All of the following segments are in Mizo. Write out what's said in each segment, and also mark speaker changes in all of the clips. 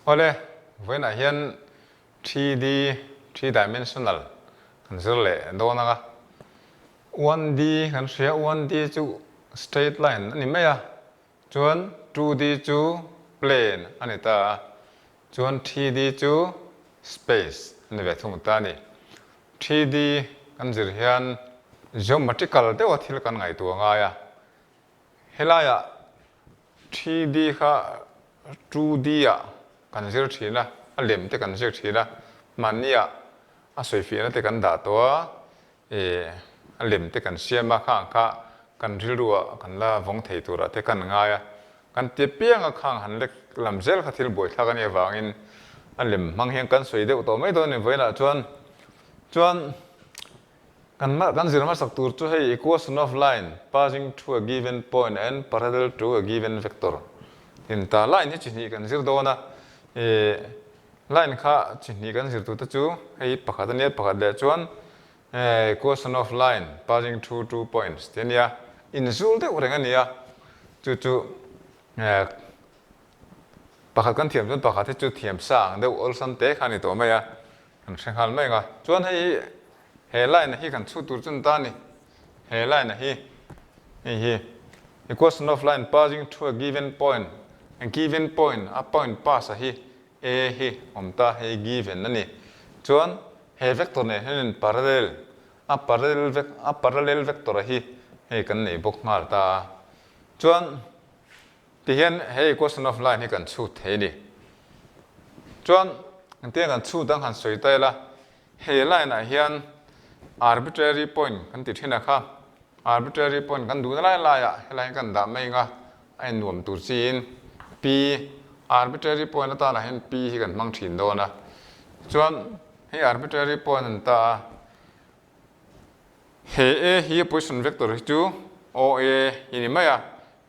Speaker 1: Awle, vawiinah hian 3D, three dimensional, kan zir leh dawn ang a. 1D kan hria, 1D chu straight line a ni mai a, chuan 2D chu plane a ni ta a, chuan 3D chu space a ni ve thung ta a ni. 3D kan zir hian geometrical deuha thil kan ngaihtuah ngai a, Helaiah 3D kha 2D ah kan zir thin a, a lem te kan ziak thin a, mahniah a sawifiahna te kan dah tawh a, ih a lem te kan siam a, khang kha kan rilruah kan la vawng thei turah te kan ngai a, kan ti apiang a khang han lek lam zel kha thil buaithlak a nih avangin a lem hmang hian kan sawi deuh tawh mai dawn a ni vawiinah chuan chuan Kan kan zir hmasak tur chu hei equation of line passing through a given point and parallel to a given vector tin ta line hi chi hnih kan zir dawn a, ih line kha chi hnih kan zir tur te chu hei pakhat a nia pakhat leh chuan equation of line passing through two points tih a nia inzul deuh reng a ni a, chu chu pakhat kan thiam chuan pakhat hi chu thiam sa ang deuh awlsam te kha a ni tawh mai a. Kan hre nghal mai ang a. Chuan hei hi he line hi kan chhut tur chu ni ta a ni. He line hi hei hi equation of line passing through a given point a given point a point pass a hi a hi awm ta hei given a ni. Chuan he vector nen hian in parallel a parallel a parallel vector a hi hei kan nei bawk nghal ta a. Chuan Tihian he equation of line hi kan chhut thei a ni. Chuan engtiang kan chhut ang han sawi ta ila, he line ah hian arbitrary point kan ti thin a kha, arbitrary point kan duhna lai lai ah helai hian kan dah mai ang a, a innuam tur chiin p arbitrary point atan ah hian p hi kan hmang thin dawn a. Chuan hei arbitrary point an ta a. He A hi a position vector hi chu OA hi ni mai a,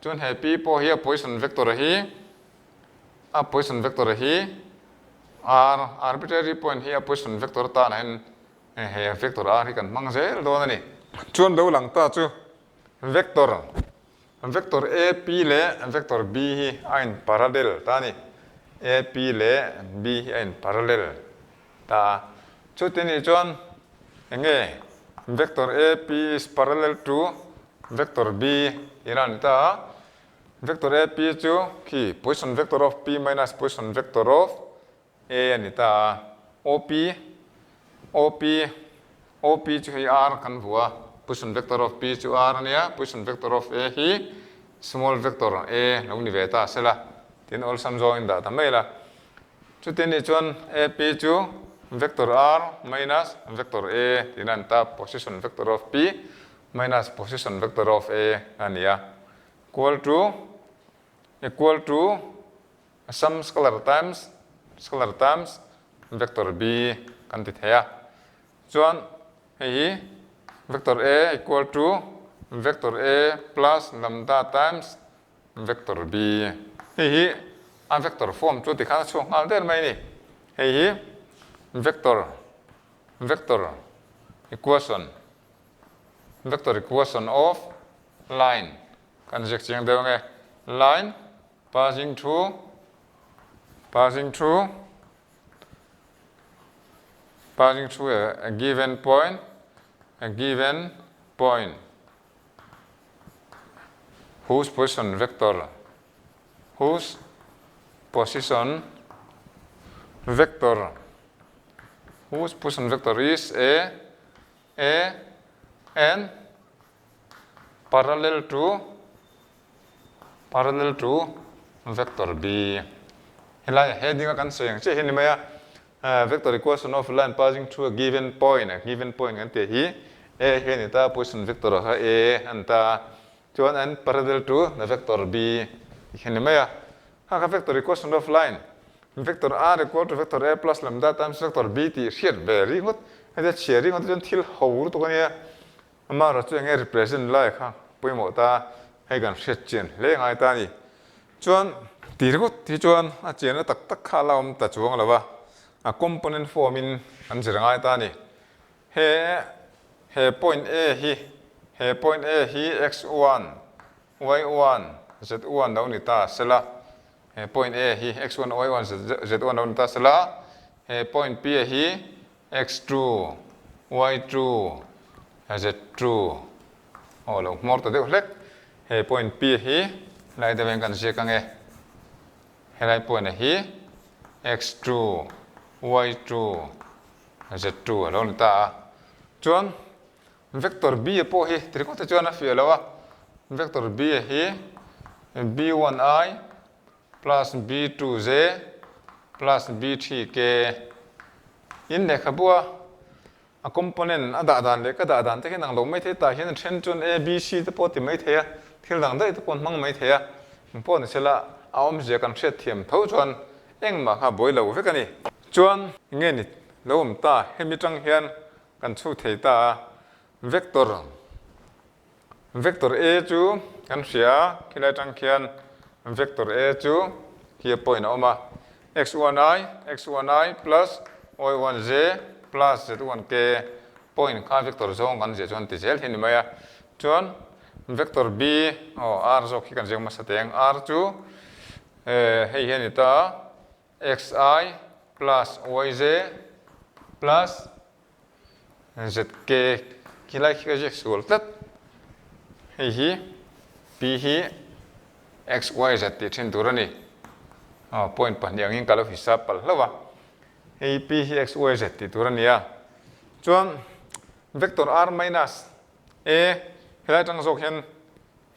Speaker 1: chuan he P pawh hi a position vector hi a position vector hi R, arbitrary point hi a position vector atan hian he vector R hi kan hmang zel dawn a ni. Chuan lo lang ta chu vector, vector AP leh vector B hi a in parallel ta a ni, AP leh B hi a in parallel ta a. Chuti nih chuan enge vector AP is parallel to vector B tihna a ni ta a. Vector AP chu khi position vector of P minus position vector of A a ni ta a. OP, OP, OP chu hei R kan vuah a, position vector of P chu R a nia, position vector of A hi small vector A lo ni ve ta sela, tin awlsam zawngin dah ta mai la. Chuti nih chuan AP chu vector R minus vector A tihna a ni ta, position vector of P minus position vector of A a ni a, equal to equal to sum scalar times scalar times vector B kan ti thei a. Chuan hei hi vector A equal to vector A plus lambda times Vector B, Hei hi a vector form chu tikhan a chhuak nghal der mai a ni. Hei hi vector, vector equation, vector equation of line kan ziak chiang deuh ange. Line passing through, passing through, passing through a given point, a given point. Whose position vector Whose position vector Whose position vector is A A and parallel to parallel to vector B Helai heading a kan sawi ang chiah hi a ni mai a. Vector equation of line passing through a given point, a given point kan tih hi A hi a ni ta, position vector ah kha A a ni ta, chuan an parallel to the vector B tih hi a ni mai a. Kha kha vector equation of line, vector R equal to vector A plus lambda times vector B tih hriat ve ringawt, hetia chhiar ringawt chuan thil ho lutuk a nia, amaherawhchu chu enge represent lai kha pawimawh ta, hei kan hriat chian hle ngai ta a ni. Chuan ti ringawt hi chuan a chianna tak tak kha a la awm ta chuang lo a, a component form in an zir ngai ta a ni. He he point A hi he point A hi x one, y one, z one lo ni ta sela. He point A hi x1, y1, z1 lo ni ta sela, he point P hi x2, y2, z2 aw lo hmawr ta deuh hlek. He point P hi helai deuh hian kan ziak ang e. Helai point hi x2, y2, z2 a lo ni ta a. Chuan vector B pawh hi ti ringawt te chuan a fiah lo a, vector B hi b1i plus b2j plus b3k in lehkhabu a a component a dah dan leh ka dah dan te hian ang lo mai thei tah hian a then chuan a b c te pawh ti mai thei a, thil dang daih te pawh an hmang mai thei a, engpawh ni sela a awmzia kan hriat thiam tho chuan engmah kha buai lo vek a ni. Chuan enge ni lo awm ta hemi tang hian kan chhu thei ta a, vector vector a chu kan hria a, khilai tang khian vector a chu khi a point a awm a, x1 i x1 i plus y1 j plus z1 k point kha vector zawng kan ziah chuan ti zel hi a ni mai a, chuan vector b aw r zawk hi kan ziak hmasa teh ang, r chu hei hi a ni ta a, xi plus yj plus ZK khi lai khi ka ziak sual tlat. Hei hi P hi XYZ tih thin tur a ni. Aw point pahnih angin ka lo hisap palh hlauh a. Hei P hi XYZ tih tur a ni a. Chuan vector R minus A helai atang zawk hian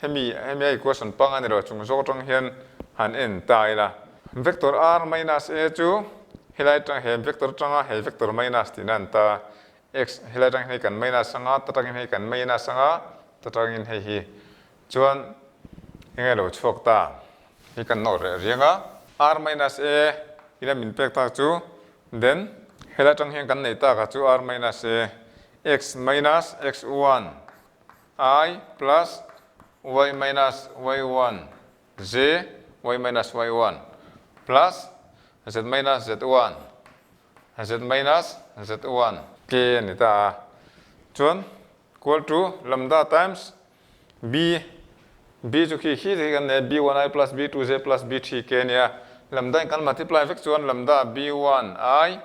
Speaker 1: hemi hemi a equation panga ni lo chung zawk atang hian han en ta ila. Vector R minus A chu helai atang he vector atanga he vector minus tihna an ta. X helai atang hian hei kan minus anga ta tangin hei kan minus anga ta tangin hei hi chuan enge lo chhuak ta hi kan nawr reh riang a. R minus A ila min pek tak chu then helai atang hian kan nei tak a chu R minus A x minus x1 i plus y minus y1 j y minus y1 plus z minus z1 z minus z1 k a ni ta a. Chuan equal to lambda times b, b chu khi khi khi kan nei a, b1i plus b2j plus b3k a nia. Lambda in kan multiply vek chuan lambda b1i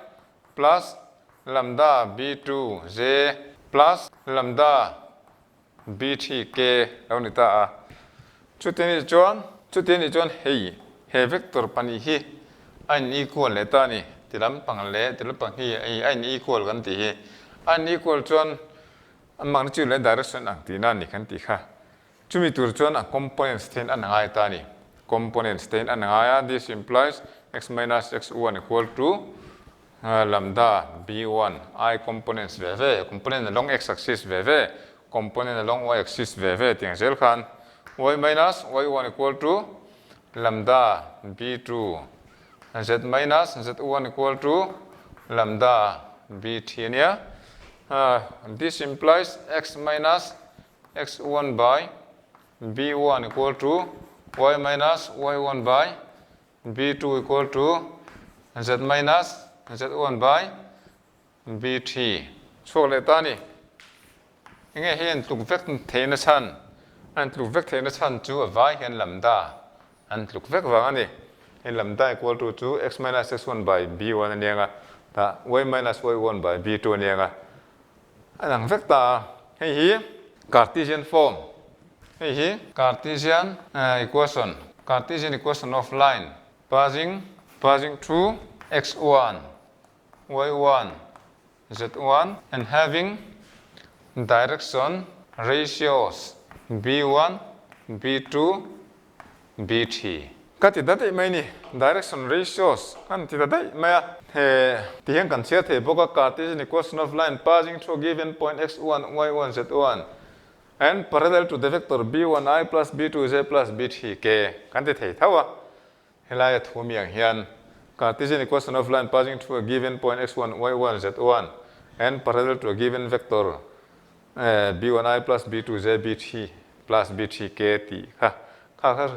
Speaker 1: plus lambda b2j plus lambda b3k lo ni ta a. Chuti anih chuan chuti anih chuan hei he vector pahnih hi a in equal leh ta a ni. Ti lampang leh ti lampang hi hei a in equal kan tih hi. A in equal chuan a magnitude leh direction ang tihna a ni kan tih kha. Chumi tur chuan a components te hian a ngai ta a ni. Components te hian a ngai a, this implies x minus x1 equal to lambda b1 i components ve ve, component along x axis ve ve, component along y axis ve ve tih ang zel khan y minus y1 equal to lambda b2 z minus z1 equal to lambda b3 a nia. This implies x minus x1 by b1 equal to y minus y1 by b2 equal to z minus z1 by b3. Chhuak leh ta a ni. Enge hei an tluk vek theihna chhan? An tluk vek theihna chhan chu a vai hian lambda an tluk vek vang a ni. Hei lambda equal to chu x minus x1 by b1 a nia nga, tah y minus y1 by b2 a nia nga. A lang vek ta a, hei hi Cartesian form, hei hi Cartesian equation, Cartesian equation of line passing passing through x1, y1, z1 and having direction ratios b1, b2, B3. Ka ti ta daih mai ni, direction ratios kan ti ta daih mai a. He ti hian kan chhiar thei bawk a, Cartesian equation of line passing through given point x1, y1, z1 and parallel to the vector b1i plus b2j plus b3k kan ti thei tho a. Helai a thu mi ang hian Cartesian equation of line passing through a given point x1, y1, z1 and parallel to a given vector B1I plus B2J B3 plus B3K tih kha kha kha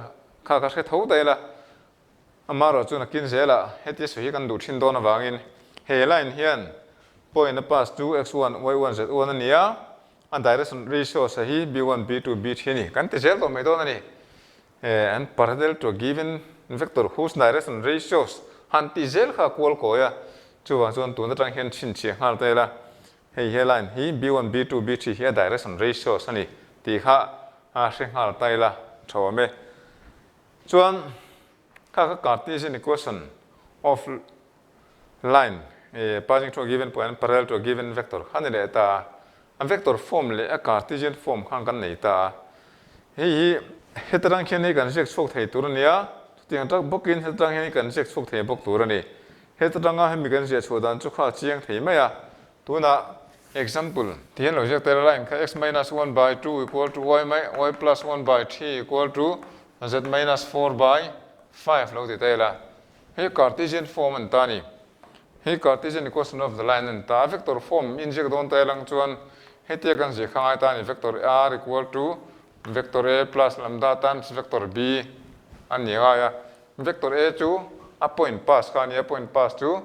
Speaker 1: kha kha hre tho ta ila. Amaherawh chu nakin zelah hetia sawi hi kan duh thin dawn avangin he line hian point a pass chu x1 y1 z1 a ni a, a direction ratio sa hi B1 B2 B3 a ni kan ti zel tawh mai dawn a ni. And parallel to a given vector whose direction ratios han tih zel kha a kual kawi a, chuvang chuan tun atang hian chhinchhiah nghal ta ila, hei he line hi b1, b2, b3 hi a direction ratios a ni tih kha a hre nghal ta ila tha awm e. Chuan kha kha Cartesian equation of line passing through a given point and parallel to a given vector kha ni leh ta a, a vector form leh a Cartesian form khan kan nei ta a. Hei hi heta tang khian hei kan ziak chhuak thei tur a ni a, chutiang tak bawkin heta tang hian hei kan ziak chhuak thei bawk tur a ni. Heta tanga hemi kan ziah chhuah dan chu kha a chiang thei mai a, tunah example ti hian lo ziak tel a line kha x minus 1 by 2 equal to y y plus 1 by 3 equal to z minus 4 by 5 lo ti ta ila. Hei Cartesian form an ta a ni. Hei Cartesian equation of the line an ta a, vector form in ziak dawn ta elang chuan hetia kan ziah kha ngai ta a ni, vector r equal to vector a plus lambda times vector b a ni ngai a. Vector a chu a point pass kha a ni a, point pass chu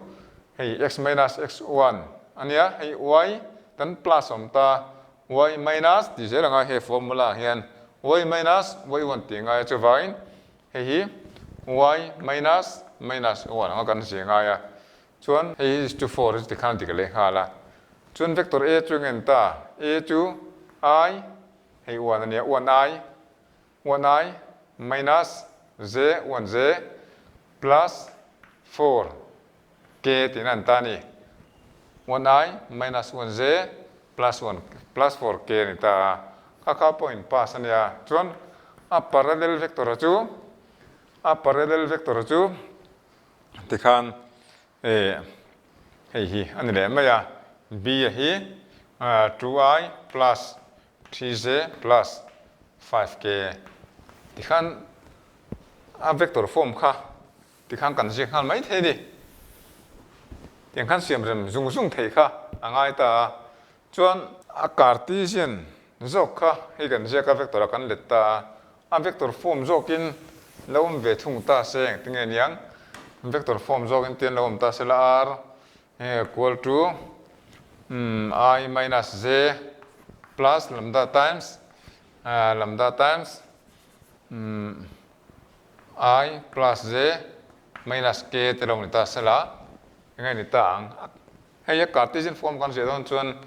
Speaker 1: hei x minus x1 a nia, hei y kan plus awm ta, y minus tih zel anga he formula ah hian y minus y1 tih ngai a, chuvangin Hei hi y minus minus 1 anga kan zir ngai a, chuan hei hi is to 4 hi tikhan dik leh nghal a. Chuan vector a chu eng ta? A chu i, hei 1 a nia, 1 i, 1 i minus j, 1 j plus 4 k tihna an ta a ni. 1 i minus 1 j plus 1 plus 4 k a ni ta a. Kha kha point pass a nia. Chuan a parallel vector a chu a parallel vector a chu tikhan eh hei hi a ni leh mai a. B a hi 2i plus 3j plus 5k tikhan a vector form kha Tikhan kan ziak nghal mai thei a ni. Tiang khan siam rem zung zung thei kha a ngai ta a. Chuan a Cartesian zawk kha hei kan ziak a vector ah kan let ta a. A vector form zawkin lo awm ve thung ta se engtinge niang? Vector form zawkin tian lo awm ta se la r equal to i minus j plus lambda times lambda times I plus J minus K te lo ni ta sela enge ni ta ang? Hei a Cartesian form kan ziah dawn chuan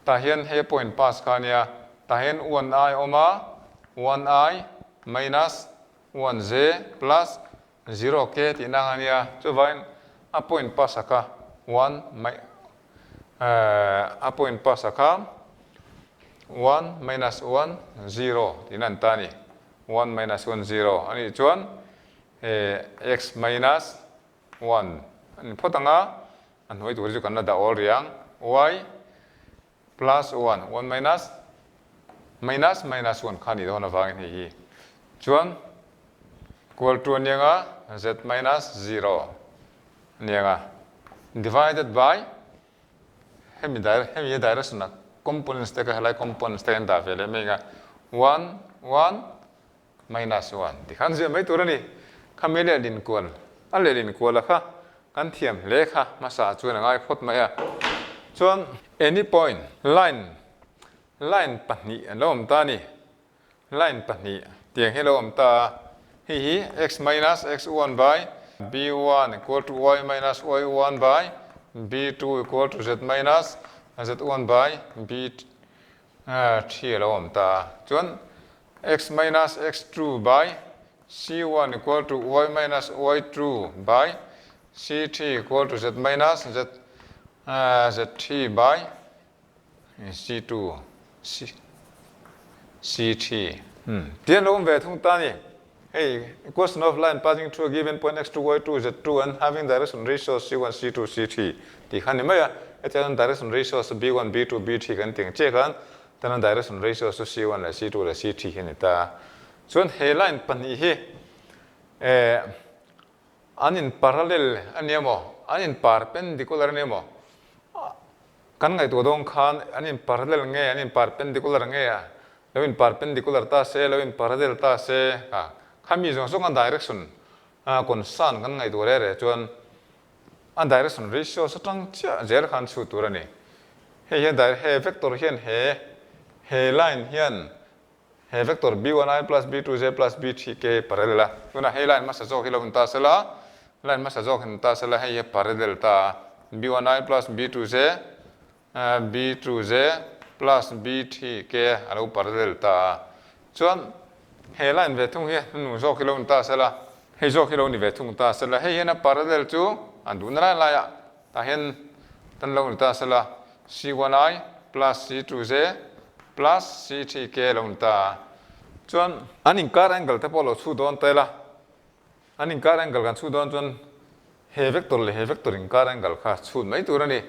Speaker 1: tah hian hei a point pass kha ania, tah hian 1 I awm a, 1 I minus 1 J plus 0 K tih nang ania, chuvangin a point pass a kha 1 a point pass a kha 1 minus 1 0 tihna an ta a ni. 1 minus 1 0 a nih chuan x minus 1 a ni phawt ang a, a hnuai tur hi chu kan la dah awl rih ang, y plus 1, 1 minus minus minus 1 kha a nih dawn avangin hei hi chuan equal to a nia nga z minus 0 a nia nga divided by Hemi hemi hi direction a components te kha helai components te kan dah ve leh mai ang a, one one minus one ti khan ziah mai tur a ni. Khami lehlin kual a lehlin kual a kha kan thiam hle kha hmasa chuan a ngai phawt mai a. Chuan any point line line pahnih an lo awm ta a ni. Line pahnih tiang hi a lo awm ta a, hei hi x minus x1 by b1 equal to y minus y1 by b2 equal to z minus z1 by b3 a lo awm ta a. Chuan x minus x2 by c1 equal to y minus y2 by c3 equal to z minus z z3 by C2, C, C3. Tian lo awm ve thung ta ni. Hei, equation of line passing through a given point x2, y2, z2 and having direction ratios c1, c2, c3 tih kha ni mai a. Hetiang hian direction ratios b1, b2, b3 kan tih ang chiah khan tana direction ratios chu c1 leh c2 leh c3 hi a ni ta a. Chuan he line pahnih hi eh an in parallel a ni emaw, an in perpendicular a ni emaw, Kan ngaihtuah dawn khan an in parallel nge, an in perpendicular nge a, lo in perpendicular ta se, lo in parallel ta se a, khami zawng zawng a direction a concern kan ngaihtuah reh reh chuan a direction ratios atang chiah zel khan chhut tur a ni. Hei hian he vector hian he he line hian. He vector b1i plus b2j plus b3k parallel a, tunah hei line hmasa zawk hi lo in ta sela, line hmasa zawk hi in ta sela hei hi a parallel ta a, b1i plus b2j b2j plus b3k a lo parallel ta a, chuan he line ve thung hi hnung zawk hi lo in ta sela, hei zawk hi lo ni ve thung ta sela, hei hian a parallel chu an duhna lai laiah Tah hian tan lo ni ta sela, C1I plus C2J plus C3K lo ni ta a. Chuan an inkar angle te pawh lo chhu dawn ta ila, an inkar angle kan chhu dawn chuan he vector leh he vector inkar angle kha chhut mai tur a ni.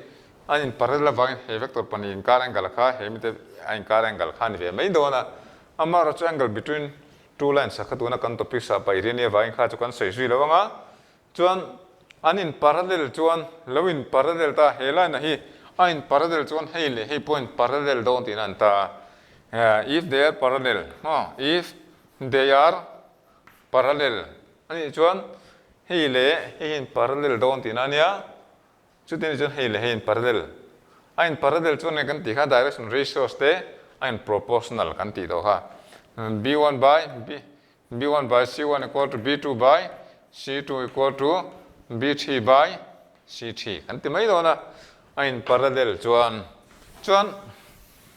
Speaker 1: An in parallel avangin he vector pahnih inkar angle kha he mite a inkar angle kha a ni ve mai dawn a. Amaherawhchu angle between two lines a kha tuna kan topic sah paih ri a nih avangin kha chu kan sawi zui lo ang a. Chuan an in parallel chuan lo in parallel ta he line a hi a in parallel chuan hei leh hei pawh in parallel dawn tihna an ta a if they are parallel maw if they are parallel a nih chuan hei leh hei hi in parallel dawn tihna a nia chuti anih chuan hei leh hei in parallel a in parallel chuan eng kan tih kha direction ratios te a in proportional kan tih tawh kha b1 by b B1 by C1 equal to B2 by C2 equal to B3 by C3 kan ti mai dawn a, a in parallel chuan chuan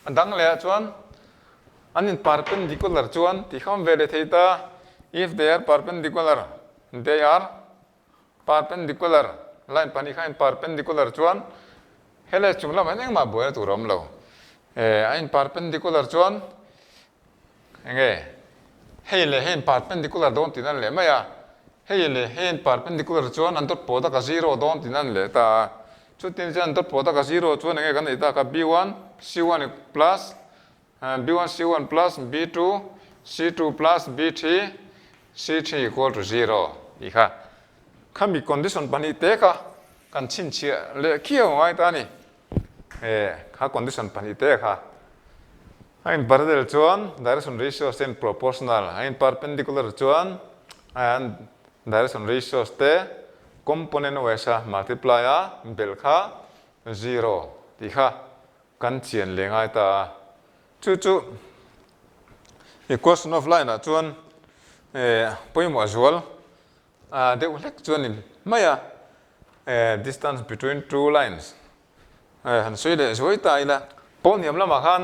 Speaker 1: a dang leh ah chuan an in perpendicular chuan tih kha awm ve leh thei ta, if they are perpendicular they are perpendicular line pahnih kha in perpendicular chuan helai chung lamah hian engmah buaina tur a awm lo, eh a in perpendicular chuan Enge? Hei leh hei in perpendicular dawn tih nan leh mai a. Hei leh hei in perpendicular chuan an dawt pawh tak a zero dawn tih nan leh ta a. Chutin chuan an dawt pawh tak a zero chuan enge kan neih tak a b1 c1 plus b1 c1 plus b2 c2 plus b3 c3 equal to zero tih kha khami condition pahnih te kha kan chhinchhiah leh khiau ngai ta a ni. He kha condition pahnih te kha a in parallel chuan direction ratios te in proportional a in perpendicular chuan a direction ratios te component wise a multiply a belh kha zero tih kha kan chian leh ngai ta a chu chu equation of line ah chuan pawimawh zual deuh hlek chuan in mai a distance between two lines han sawi leh zuai ta ila. Pawl hniam lamah khan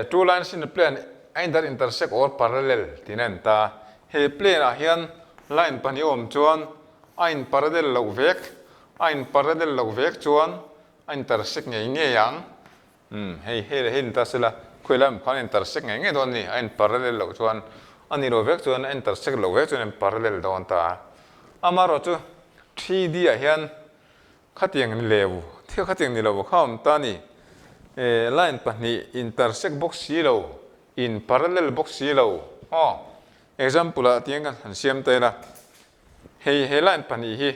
Speaker 1: two lines in a plane either intersect or parallel tiin a en ta. He plane ah hian line pahnih a awm chuan a in parallel loh vek a in parallel loh vek chuan a intersect ngei ngei ang. Umm hei hei leh hei ni ta sela khawi lai khan a intersect ngei ngei dawn a ni, a in parallel loh chuan a ni lo vek chuan a intersect loh vek chuan a in parallel dawn ta a. Amaherawh chu 3D ah hian khatiang ni leu thil khatiang ni lo kha a awm ta a ni. Eh line pahnih intersect bawk si lo, in parallel bawk si lo aw. Example ah tiang kan han siam ta ila, hei he line pahnih hi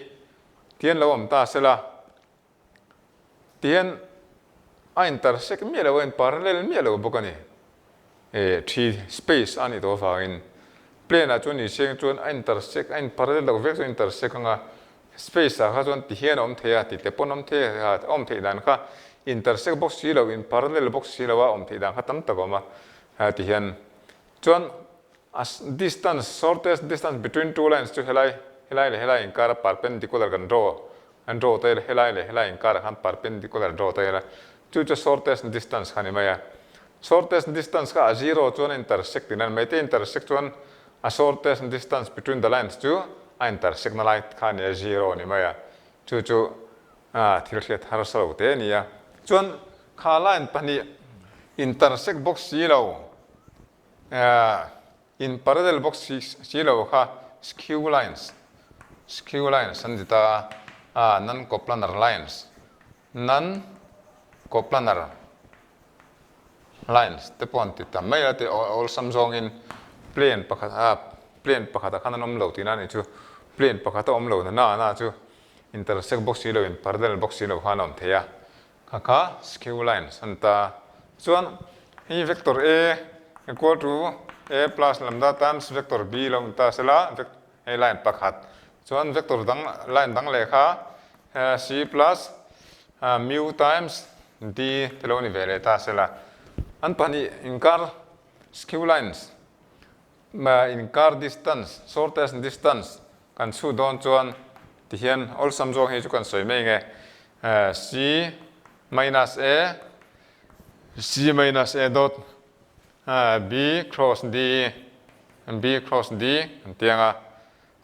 Speaker 1: tian lo awm ta sela, Tihian a intersect miah lo a, in parallel miah lo bawk a ni. Eh, thi space a nih tawh avangin plane ah chuan niseng chuan a intersect, a in parallel lo vek chuan intersect anga space ah kha chuan tihian a awm thei a, tite pawn a awm thei a, a awm theih dan kha intersect bawk si lo, in parallel bawk si lo a awm theih dan kha tam tak a awm a, tihian chuan A distance, shortest distance between two lines chu helai, helai leh helai inkara perpendicular kan draw, an draw ta ila, helai leh helai inkara khan perpendicular draw ta ila, chu chu shortest distance kha a ni mai a. Shortest distance kha a zero chuan a intersect tihna a ni mai, te intersect chuan a shortest distance between the lines chu a intersect na lai kha a ni a, zero a ni mai a, chu chu thil hriat harsa lo te a ni a. Chuan kha line pahnih intersect bawk si lo, In parallel bawk si si lo kha skew lines, skew lines an ti ta a, non coplanar lines, non coplanar lines te pawh an ti ta mai a, ti awlsam zawngin plane pakhat a plane pakhat ah khan an awm lo tihna a nih chu, plane pakhat a awm lo na na na chu intersect bawk si lo in parallel bawk si lo khan a awm thei a. Kha kha skew lines an ta. Chuan hei vector A equal to A plus lambda times vector B lo in ta sela hei line pakhat. Chuan vector dang line dang leh kha C plus mu times D te lo ni ve leh ta sela. An pahnih inkar. Skew lines inkar distance, shortest distance kan chhut dawn chuan tihian awlsam zawng hi chu kan sawi mai nge C minus A, C minus A dot B cross D, B cross D kan ti ang a,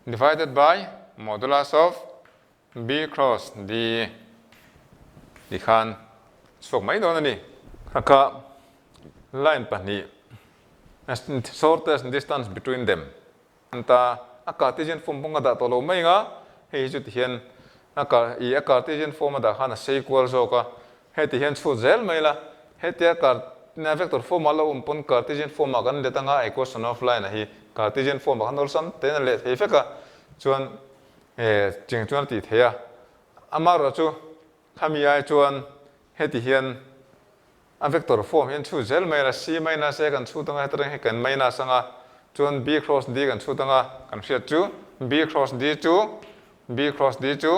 Speaker 1: divided by modulus of B cross D ti khan chhuak mai dawn a ni. Kha line pahnih shortest distance between them an ta a Cartesian form pawh ka dah tawh lo mai ang a, hei hi chu ti hian a car ih a Cartesian form a dah khan a sei kual zawk a, heti hian chhut zel mai la, hetia car na vector form ah lo awm pawn Cartesian form ah kan let anga equation of line a hi Cartesian form ah khan awlsam tein a leh thei vek a, chuan He ching chuan a tih theih a, amaherawh chu khami ai chuan heti hian a vector form hian chhut zel mai a, C minus A kan chhut anga heta reng hi kan minus anga chuan B cross D kan chhut anga kan hriat chu B cross D chu B cross D chu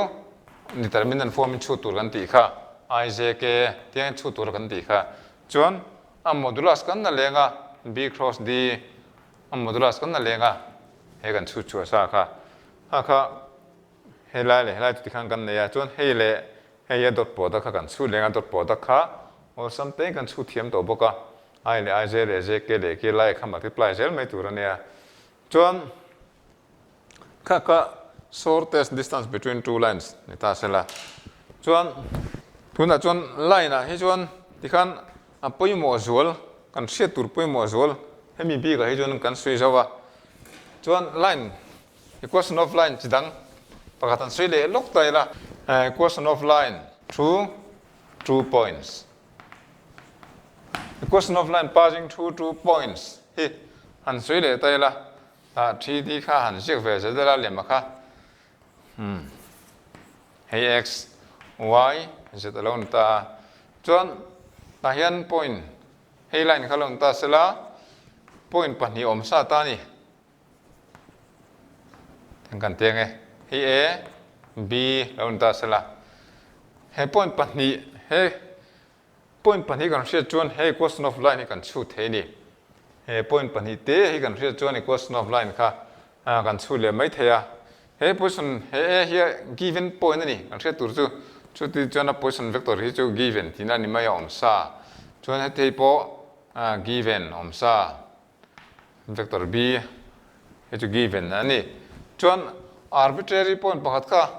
Speaker 1: determinant form in chhut tur kan tih kha I J K tiangin chhut tur kan tih kha chuan a modulus kan na leng a B cross D a modulus kan na leng a he kan chhut chhuah sa kha. A kha helai leh helai chu tikhan kan nei a, chuan hei leh hei hi a dawt product kha kan chhut leng a, dawt product kha awlsam tein kan chhut thiam tawh bawk a, I leh I, J leh J, K leh K lai kha multiply zel mai tur a nia. Chuan kha kha shortest distance between two lines ni ta sela. Chuan tunah chuan line ah hi chuan tikhan a pawimawh zual, kan hriat tur pawimawh zual hemi bikah hi chuan kan sawi zo a, chuan line Equation of line chi dang pakhat an sawi leh lawk ta ila. Equation of line through two points. Equation of line passing through two points hi han sawi leh ta ila. Tah thi ti kha han ziak ve zel ila lem a kha. Hei x, y, z a lo ni ta a. Chuan tah hian point hei line kha lo ni ta sela point pahnih awm sa ta a ni. Kan kan teng e. Hei A, B lo ni ta sela. He point pahnih, he point pahnih kan hriat chuan he equation of line hi kan chhut thei a ni. He point pahnih te hi kan hriat chuan equation of line kha kan chhut leh mai thei a. He position, he A hi given point a ni kan hriat tur chu. Chuti chuan a position vector hi chu given tihna a ni mai a awm sa. Chuan heti hei pawh given awm sa. Vector B hi chu given a ni. Chuan arbitrary point pakhat kha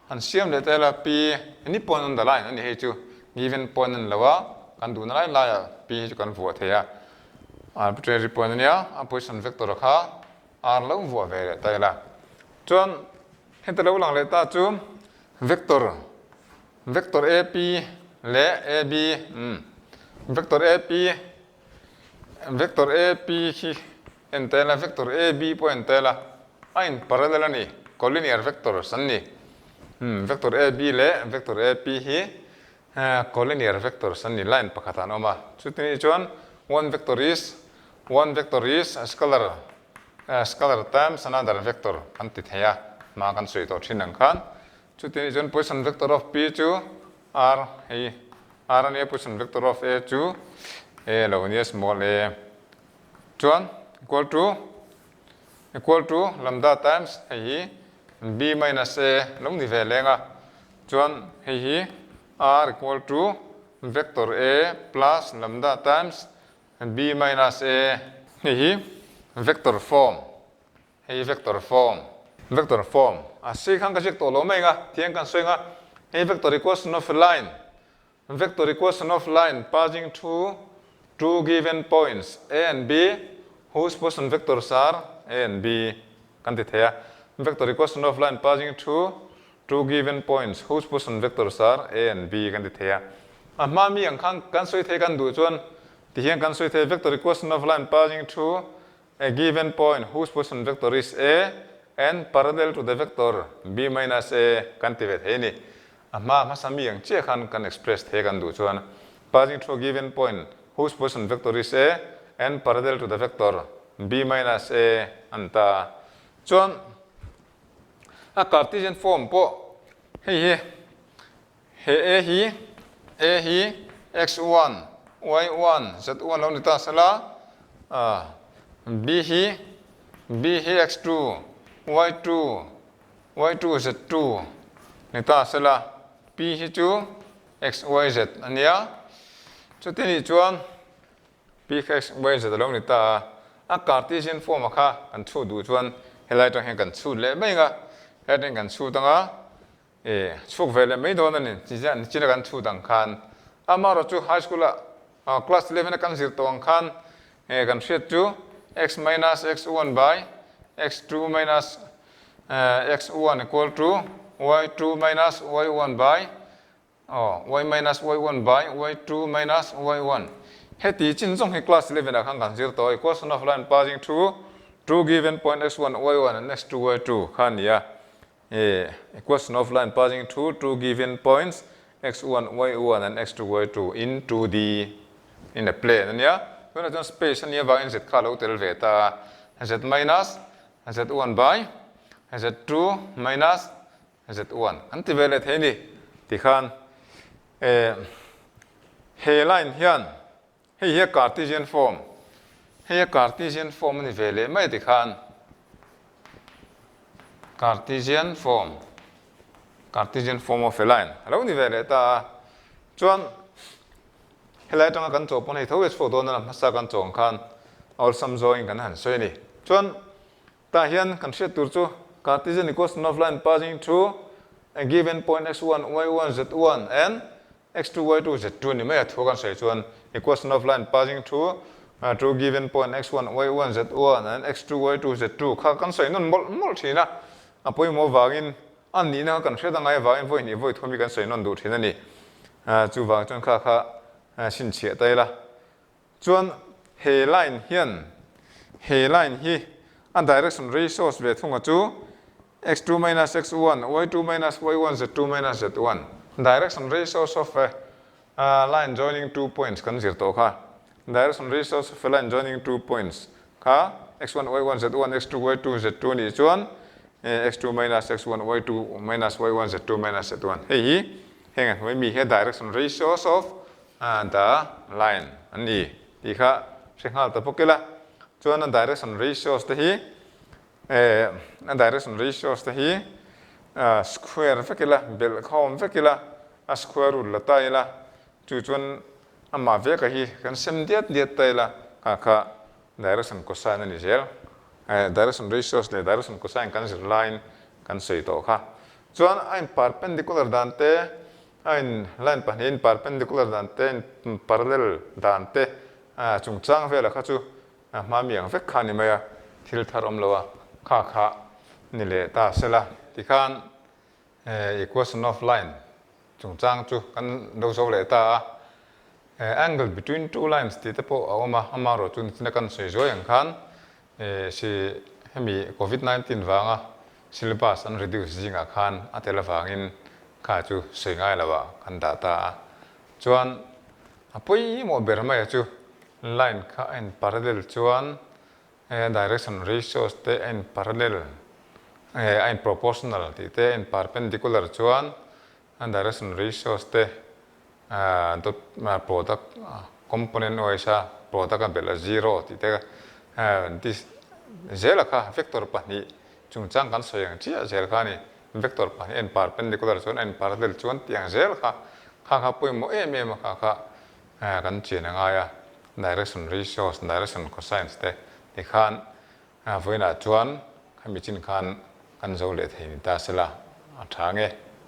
Speaker 1: han siam leh ta ila P any point on the line a ni hei chu given point a ni lo a, kan duhna lai laiah P hi chu kan vuah thei a. Arbitrary point a nia, a position vector kha R lo vuah ve leh ta ila. Chuan heta lo lang leh ta chu vector vector AP leh AB umm vector AP Vector AP khi en tel a, vector AB pawh en tel a, a in parallel a ni, collinear vectors an ni. Umm vector AB leh vector AP hi collinear vectors an ni, line pakhatah an awm a. Chutini chuan one vector is one vector is a scalar scalar times another vector kan ti thei a, hma kan sawi tawh thin ang khan. Chutini chuan position vector of P chu R hei R a nia position vector of A chu A lo nia small a chuan equal to equal to lambda times hei hi B minus A lo ni ve leng a chuan hei hi R equal to vector A plus lambda times B minus A hei hi vector form Hei vector form, vector form, a sei khan ka ziak tawh lo mai ang a, tiang kan sawi ang a, hei vector equation of a line, vector equation of line passing through two given points A and B whose position vectors are A and B kan ti thei a, vector equation of line passing through two given points whose position vectors are A and B kan ti thei a. A hma mi ang khan kan sawi thei kan duh chuan tihian kan sawi thei vector equation of line passing through A given point whose position vector is A and parallel to the vector B minus A kan ti ve thei a ni. A hma hmasa mi ang chiah khan kan express thei kan duh chuan passing through a given point whose position vector is A and parallel to the vector B minus A an ta. Chuan a Cartesian form pawh hei hi he A hi A hi x1 y1 z1 lo ni ta sela. B hi B hi x2 y2 y2 z2 ni ta sela P hi chu x y z a nia. Chuti nih chuan P kha x y z a lo ni ta a, a Cartesian form a kha kan chhut duh chuan helai atang hian kan chhut leh mai ang a, helai atang hian kan chhut ang a, e chhuk ve leh mai dawn a ni nichina kan chhut ang khan. Amaherawhchu chu high school ah class 11 a kan zir tawh ang khan e kan hriat chu x minus x1 by x2 minus x1 equal to y2 minus y1 by Aw, y minus y1 by y2 minus y1. Heti chin zawng hi class 11 ah khan kan zir tawh a, equation of line passing through two given point x1 y1 and x2 y2 kha a ni a. E, equation of line passing through two given points x1 y1 and x2 y2 in 2D in a plane a nia. Tunah chuan space a nih avangin z kha a lo tel ve ta a, z minus z1 by z2 minus Z1 an ti ve leh thei ni tikhan eh he line hian hei hi a Cartesian form hei a Cartesian form a ni ve leh mai tikhan Cartesian form Cartesian form of a line a lo ni ve leh ta a chuan helai atanga kan chawh pawn hei tho hi a chhuak dawn a hmasa kan chawh ang khan awlsam zawngin kan han sawi a ni chuan Tah hian kan hriat tur chu Cartesian equation of line passing through a given point x1, y1, z1 and x2, y2, z2 ni mai a thu kan sawi chuan equation of line passing through two given point x1, y1, z1 and x2, y2, z2 kha kan sawi nawn mawlh mawlh thin a, a pawimawh vangin a nihna kha kan hriat angai avangin vawi hnih vawi thum hi kan sawi nawn duh thin a ni. Chuvang chuan kha kha chhinchhiah ta ila. Chuan he line hian he line hi a direction ratios ve thunga chu x2 minus x1, y2 minus y1, z2 minus z1. Direction ratios of a line joining two points kan zir tawh kha. Direction ratios of a line joining two points kha x1, y1, z1, x2, y2, z2 nih chuan x2 minus x1, y2 minus y1, z2 minus z1. Hei hi heng a hnuai mi hi a direction ratios of The line an ni tih kha hre nghal ta bawk ila. Chuan a direction ratios te hi eh a direction ratios te hi square vek ila, belh khawm vek ila, a square root la ta ila, chu chuan amah veka hi kan sem diat diat ta ila kha kha direction cosine a ni zel. Direction ratios leh direction cosine kan zir laiin kan sawi tawh kha. Chuan a in perpendicular dan te A in line pahnihin perpendicular dan te, in parallel dan te chungchang vela kha chu hma mi ang vek kha a ni mai a, thil thar awm lo a, kha kha ni leh ta sela. Tikhan equation of line chungchang chu kan lo zo leh ta a, angle between two lines tih te pawh a awm a, amaherawhchu nichina kan sawi zuai ang khan si hemi covid 19 vanga Syllabus an reduce zingah khan a tel avangin kha chu sawi ngai lo ah kan dah ta a. Chuan a pawimawh ber mai a chu line kha a in parallel chuan direction ratios te a in parallel a in proportional tih te a in perpendicular chuan direction ratios te dot product component wise a product a belh a zero tih te this zela kha vector pahnih chungchang kan sawi ang chiah zel kha a ni. Vector pahnih a in perpendicular chuan a in parallel chuan tih ang zel kha kha kha pawimawh em em a kha kha kan chian a ngai a direction ratios direction cosines te tikhan vawiinah chuan khami chin khan kan zo leh thei ni ta sela a tha nge.